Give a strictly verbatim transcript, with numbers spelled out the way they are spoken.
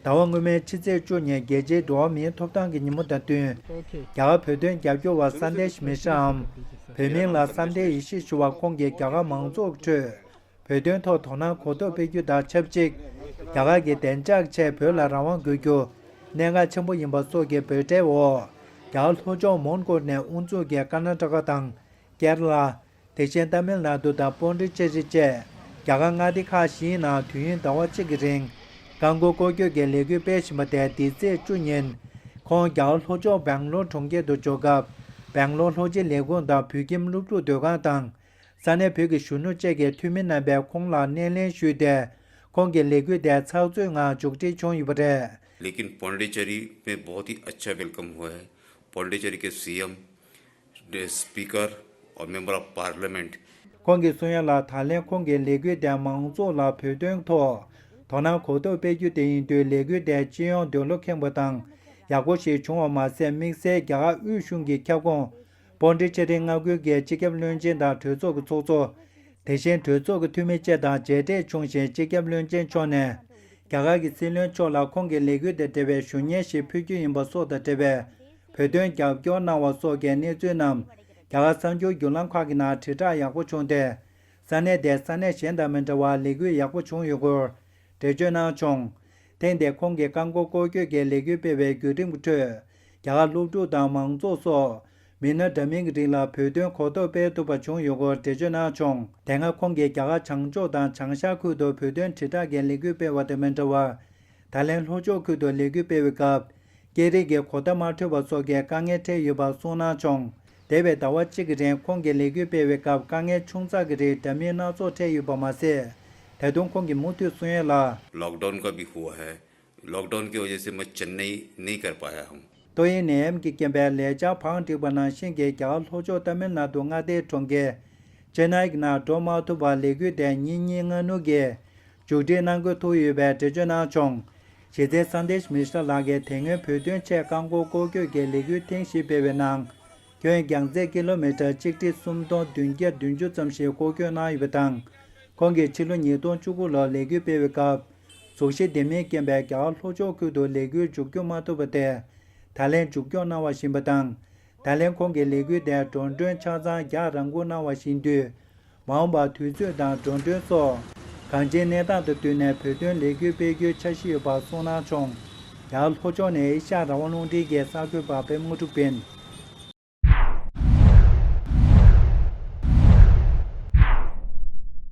ཟླ་བ་སྔོན་མའི་ཕྱི་ཚེས་བཅུ་ཉིན་རྒྱལ་སྤྱིའི་འགྲོ་བ་མིའི་ཐོབ་ཐང་གི་ཉིན་མོ་དང་བསྟུན། རྒྱ་གར་བོད་དོན་རྒྱབ་སྐྱོར་བ་སན་དེཤ་མི་ཤྲའམ། བོད་མིང་ལ་བསམ་གཏན་ཡེ་ཤེས་ཞུ་བ་ཁོང་གིས་རྒྱ་གར་མང་ཚོགས་ཁྲོད། བོད་དོན་ཐོག་དོ་སྣང་གོ་རྟོགས་སྤེལ་རྒྱུ་དང་ཆབས་ཅིག་རྒྱ་གར་གྱི་བདེ་འཇགས་ཆེད་བོད་ལ་རང་དབང་དགོས་རྒྱུ་གནད་འགག་ཆེན་པོ་ཡིན་པ་སོགས་ཀྱི་འབོད་སྒྲའི་འོག་རྒྱ་གར་ལྷོ་ཕྱོགས་མོན་གྷོ་ནས་དབུ་འཛུགས་ཀྱིས་ཀར་ན་ཊ་ཀ་དང་། ཀེ་ར་ལ། དེ་བཞིན་ཏཱ་མིལ་ནཱ་ཌུ་དང་པོན་ཌི་ཅེ་རི་བཅས་རྒྱ་གར་མངའ་སྡེ་ཁག་བཞིའི་ནང་དུས་ཡུན་ཟླ་བ་གཅིག་གི་རིང་རྐང་འཁོར་སྐོར་སྐྱོད་ཀྱི་ལས་འགུལ་སྤེལ་བཞིན་པ་དེ་འདི་ཚེས་བཅུ་ཉིན་ཁོང་རྒྱ་གར་ལྷོ་ཕྱོགས་སྦེང་ལོར་གྲོང་ཁྱེར་དུ་འབྱོར་སྐབས་སྦེང་ལོར་ལྷོ་སྤྱི་ལས་ཁུངས་དང་བོད་ཁྱིམ་སློབ་ཕྲུག་སྡོད་ཁང་དང་ས་གནས་བོད་ཀྱི་གཞོན་ནུ་བཅས་ཀྱི་འཐུས་མི་རྣམ་པས་ཁོང་ལ་སྣེ་ལེན་ཞུས་ཏེ་ཁོང་གི་ལས་འགུལ་དེ་ཚགས་ཚུད་ངང་མཇུག་སྒྲིལ་བྱུང་ཡོད་པ་རེད། लेकिन पौंडीचेरी में बहुत ही अच्छा वेलकम हुआ है। पौंडीचेरी के सीएम, स्पीकर और मेंबर ऑफ पार्लियामेंट ཁོང་གིས་གསུང་ཡ་ལ་ད་ལན་ཁོང་གི་ལས་འགུལ་དེ་མང་ཚོགས་ལ་བོད་དོན་ཐོག་དོ་སྣང་གོ་རྟོགས་སྤེལ་རྒྱུ་དེ་ཡིན་དུས་ལས་འགུལ་དེ་སྤྱི་ཡོངས་འདོད་བློ་ཁེངས་པ་དང་ཡག་པོ་ཞིག་བྱུང་བ་མ་ཟད་དམིགས་བསལ་རྒྱ་གར་དབུས་གཞུང་གི་ཁྱབ་ཁོངས་པོན་ཌི་ཆེ་རིང་མངའ་ཁུལ་གྱི་སྤྱི་ཁྱབ་བློན་ཆེན་དང་གྲོས་ཚོགས་ཀྱི་ཚོགས་གཙོ། དེ་བཞིན་གྲོས་ཚོགས་ཀྱི་འཐུས་མི་བཅས་དང་མཇལ་འཕྲད་བྱུང་ཞིང་སྤྱི་ཁྱབ་བློན་ཆེན་མཆོག་ནས་རྒྱ་གར་གྱི་སྲིད་བློན་མཆོག་ལ་ཁོང་གི་ལས་འགུལ་དང་འབྲེལ་བའི་ཞུ་སྙན་ཞིག་ཕུལ་རྒྱུ་ཡིན་པ་སོགས་དང་འབྲེལ་བའི་བོད་དོན་རྒྱབ་སྐྱོར་གནང་བ་སོགས་ཀྱི་གནས་ཚུལ་རྣམས་རྒྱ་གར་གསར་འགྱུར་བརྒྱུད་ལམ་ཁག་གི་ནང་དྲིལ་བསྒྲགས་ཡག་པོ་བྱུང་སྟེ། ས་གནས་དེའི་ས་གནས་གཞན་དང་མི་འདྲ་བར་ལས་འགུལ་ཡག་པོ་བྱུང་ཡོད་སྐོར་འགྲེལ་བརྗོད་གནང་བྱུང་། ཐེངས་འདིར་ཁོང་གིས་རྐང་འཁོར་སྐོར་སྐྱོད་ཀྱི་ལས་འགུལ་སྤེལ་བའི་བརྒྱུད་རིམ་གྱི་ཁྲོད། རྒྱ་གར་སློབ་ཕྲུག་དང་མང་ཚོགས་སོགས་མི་སྣ་འདྲ་མིན་གྱི་རིགས་ལ་བོད་དོན་གོ་རྟོགས་སྤེལ་ཐུབ་པ་བྱུང་ཡོད་སྐོར་འགྲེལ་བརྗོད་གནང་བྱུང་། དེ་སྔ་ཁོང་གིས་རྒྱ་གར་བྱང་ཕྱོགས་དང་བྱང་ཤར་ཁུལ་དུ་བོད་དོན་དྲིལ་བསྒྲགས་ཀྱི་ལས་འགུལ་སྤེལ་བ་དང་མི་འདྲ་བར། ད་ལན་ལྷོ་ཕྱོགས་ཁུལ་དུ་ལས་འགུལ་སྤེལ་བའི་སྐབས། སྐད་རིགས་ཀྱི་གོ་བརྡ་མ་འཕྲོད་པ་སོགས་ཀྱི་དཀའ་ངལ་འཕྲད་ཡོད་པ་གསུངས་གནང་བྱུང་། འདས་པའི་ཟླ་བ་གཅིག་གི་རིང་ཁོང་གིས་ལས་འགུལ་སྤེལ་བའི་སྐབས་དཀའ་ངལ་ཆུང་ཙག་གི་རིགས་འདྲ་མིན་སྣ་ཚོགས་འཕྲད་ཡོད་པ་མ་ཟད། ད་དུང་ཁོང་གིས་མུ་མཐུད་གསུང་ཡ་ལ། लॉकडाउन का भी हुआ है। लॉकडाउन की वजह से मैं चेन्नई नहीं कर पाया हूँ। ཏོག་དབྱིབས་ནད་ཡམས་ཀྱི་རྐྱེན་པས་ལས་འཆར་བང་བསྒྲིགས་པ་ནང་བཞིན་གྱི་རྒྱ་གར་ལྷོ་ཕྱོགས་ཏཱ་མིལ་ནཱ་ཌུ་མངའ་སྡེའི་གྲོང་ཁྱེར་ཅེ་ནའི་གི་ནང་འགྲོ་མ་ཐུབ་པར་ལས་འགུལ་དེ་ཉིན་གཉིས་སྔ་སྣུར་གྱིས་མཇུག་སྒྲིལ་གནང་དགོས་ཐུག་ཡོད་པའི་འགྲེལ་བརྗོད་གནང་བྱུང་། གཞི་རྩའི་སན་དེཤ་མི་ཤྲ་ལགས་ཀྱིས་དེ་སྔོན་བོད་དོན་ཆེད་རྐང་འཁོར་སྐོར་སྐྱོད་ཀྱི་ལས་འགུལ་ཐེངས་བཞི་སྤེལ་བའི་ནང་། ཁྱོན་རྒྱང་ཚད་ཀི་ལོ་མི་ཊར་ཆིག་ཁྲི་སུམ་སྟོང་བདུན་བརྒྱ་བདུན་ཅུ་ཙམ་ཞིག་སྐོར་སྐྱོད་གནང་ཡོད་པ་དང་། ཁོང་གིས་ཕྱི་ལོ་ཉིས་སྟོང་བཅུ་དགུ་ལོར་ལས་འགུལ་སྤེལ་བའི་སྐབས། གཟུགས་གཞི་ལྡན་མིན་རྐྱེན་པས་རྒྱ་གར་ལྷོ་ཕྱོགས་ཁུལ་དུ་ལས་འགུལ་མཇུག་སྐྱོང་མ་ཐུབ་པ་དེ། ད་ལན་མཇུག་སྐྱོང་གནང་བ་ཡིན་པ་དང་། ད་ལན་ཁོང་གི་ལས་འགུལ་དེ་འགྲོ་གྲོན་ཆ་ཚང་རྒྱག་རང་འགུལ་གནང་བ་ཡིན་དུས། མ་འོངས་པར་དུས་ཚོད་དང་འགྲོ་གྲོན་སོགས་གང་ཅིའི་གནས་སྟངས་དང་བསྟུན་ནས་བོད་དོན་ལས་འགུལ་སྤེལ་རྒྱུའི་འཆར་གཞི་ཡོད་པ་གསུངས་གནང་བྱུང་། རྒྱ་གར་ལྷོ་ཕྱོགས་ནས་ཨེ་ཤ་ཡ་རང་དབང་རླུང་འཕྲིན་གྱི་གསར་འགོད་པ་པད་མ་དངོས་གྲུབ་ཡིན།